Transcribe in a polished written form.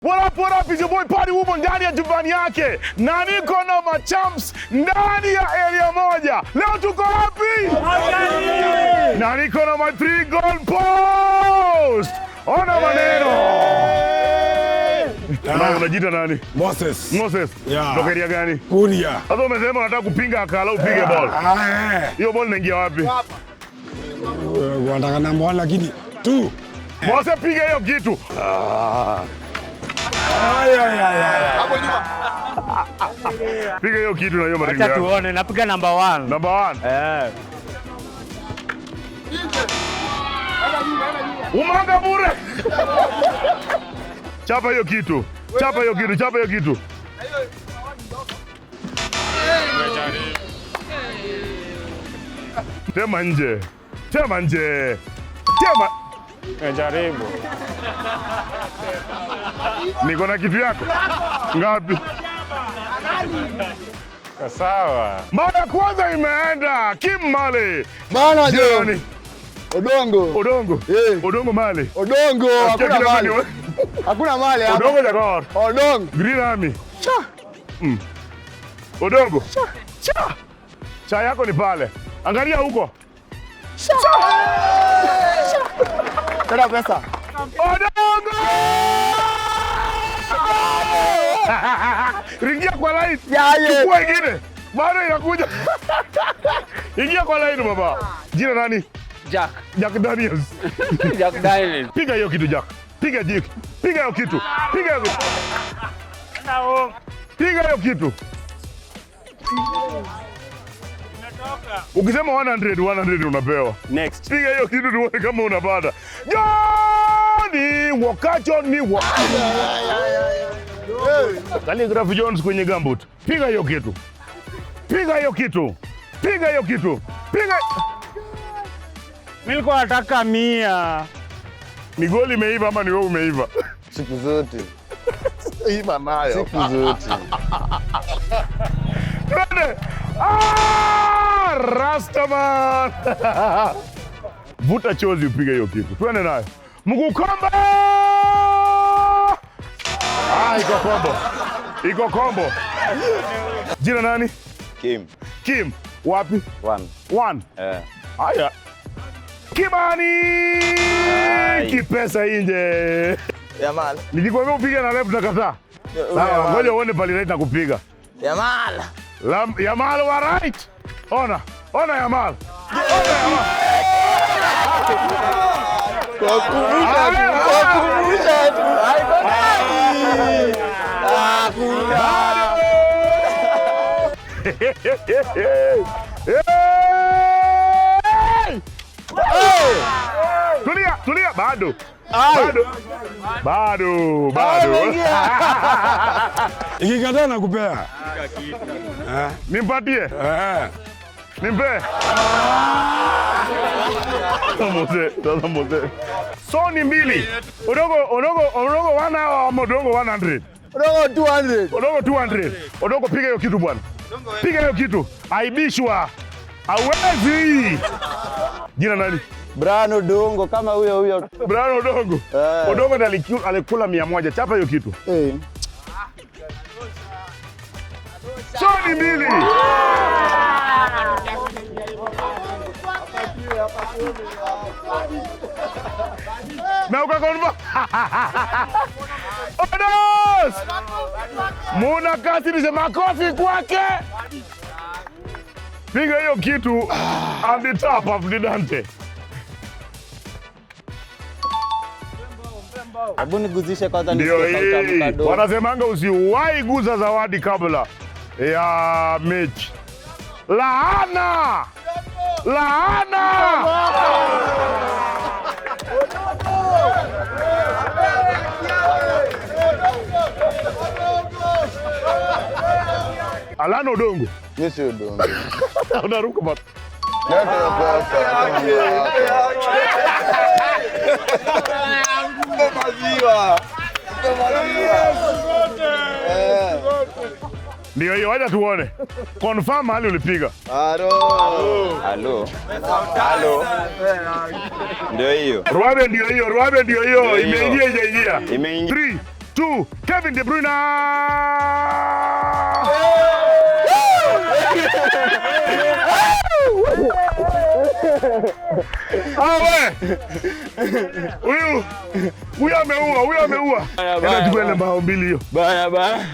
What up, is your boy Party Woman ndani ya jumbani yake na niko na machamps ndani ya area moja. Leo tuko wapi? Na niko na my three goal post. Ona maneno. Na unajiita nani? Moses. Moses. Yeah. Toka area gani? Kuria. Sasa umesema unataka kupinga akala upige ball. Ah, eh. Hiyo ball inaingia wapi? Wanataka namba 1 lakini 2. Moses, piga hiyo kitu. Ay, ay, ay, ay. Piga hiyo kitu na hiyo maringo Acha yako. tuone, napiga number 1. Number 1. Eh. Umanga bure. Chapa hiyo kitu. Chapa hiyo kitu, chapa hiyo kitu. Tema nje. Tema nje. Tema. Jaribu. Niko na kitu yako. Ngapi? Sawa. Mara ya kwanza imeenda. Kim Male. Bana Jina jo. nani? Odongo. Odongo. Eh. Odongo Male. Odongo, Nasikia hakuna kila mali. mtu Hakuna mali hapa. Odongo Jagor. Odongo. Green Army. Cha. Odongo. Cha. Cha. Cha yako ni pale. Angalia huko. Tena pesa. Odongo! Ringia kwa line. Ya, ye. Chukua ingine. Bado inakuja. Ingia kwa line baba. Jina nani? Jack. Jack Daniels. Jack Daniels. Piga hiyo kitu Jack. Piga jik. Piga hiyo kitu. Piga hiyo kitu. Piga hiyo kitu. Ukisema 100, 100 unapewa. Next. Piga hiyo kitu tuone kama unapata. Johnny Walker, Johnny Walker. Khaligraph Jones kwenye gumboot. Piga hiyo kitu. Piga hiyo kitu. Piga hiyo kitu. Piga. Mimi nilikuwa nataka 100. Ni goli imeiva ama ni wewe umeiva? Siku zote. Iva nayo. Siku zote. Twende. Ah, Rastaman. Vuta chozi upige hiyo kitu. Twende nayo. Mguu kombo. Ah, iko kombo. Iko kombo. Jina nani? Kim. Kim. Wapi? 1. 1. Eh. Haya. Kimani! Kipesa nje. Yamal. Nikikwambia upige na left nakataa. Sawa, ngoja uone pali right na kupiga. Yamal. Yamal wa right. Ona, ona Yamal. Ona Yamal. Kwa kurusha tu, kwa kurusha tu. Haiko ndani. Hakuna. Hey! Tulia, tulia, bado. Bado. Bado, bado. Ikikataa nakupea. Nimpatie. Eh. Nimpe. Mose, sasa Mose. So ni mbili. Odongo, Odongo, Odongo 1 hour ama Odongo 100. Odongo 200. Odongo 200. Odongo piga hiyo kitu bwana. Piga hiyo kitu. Aibishwa. Hawezi. Jina nani? Brian Odongo kama huyo huyo. Brian Odongo. Eh. Odongo ndiye alikula 100. Chapa hiyo kitu. Eh. So ni mbili. Na ukakonva. Odos! Muna kasi ni makofi kwake. Piga hiyo kitu on the top of the Dante. Hebu niguzishe kwanza Ndio nisikie kautamu hii. kadogo. Wanasemanga usiwahi guza zawadi kabla ya mechi. Laana! Laana! Alana Odongo. Mimi si Odongo. Unaruka baba. Leta hiyo pesa. Maziwa. Ndio hiyo, wacha tuone. Confirm mahali ulipiga. Halo. Halo. Halo. Ndio hiyo. Ruabe ndio hiyo, Ruabe ndio hiyo. Ndio hiyo. Imeingia ijaingia. Imeingia. 3 2, Kevin De Bruyne. Ah, we. Huyu huyu ameua, huyu ameua. Enda chukua ile mbao mbili hiyo. Baya baya.